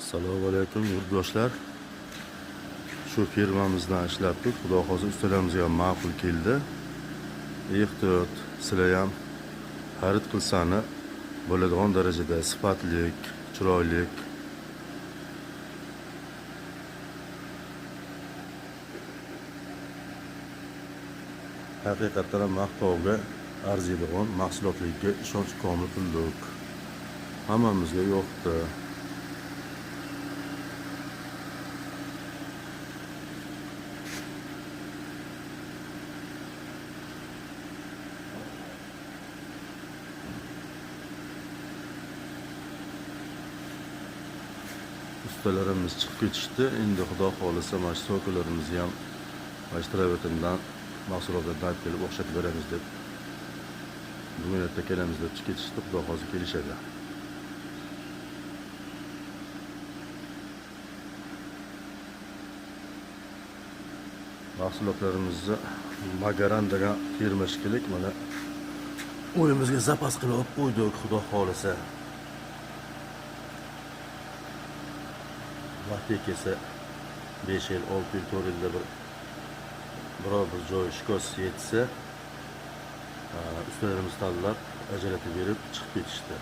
Assalomu alaykum yurtdoshlar. Shu firmamizdan ishlatdik. Xudo xohlasa ustalarimizga ham ma'qul keldi. Ehtiyot, sizlar ham xarid qilsani bo'ladigan darajada sifatlik, chiroylik. Haqiqatdan ham maqtovga arziydigan mahsulotlarga ishonch komil qildik. Hammamizga yoqdi. Ustalarimiz chiqib ketishdi. Endi Xudo xohlasa mana shu sokalarimizni ham mana shu travertindan mahsulotlarni olib kelib o'xshatib beramiz deb bugun erta kelamiz deb chiqib ketishdi. Xudo xohlasa kelishadi. Mahsulotlarimizni Magaran degan firma shekilli mana o'yimizga zapas qilib olib qo'ydik, Xudo xohlasa. Vaqti kelsa 5 yil, 6 yil, 4 yilda bir biror bir joy shikast yetsa, ustalarimiz tanlab ajratib berib chiqib ketishdi.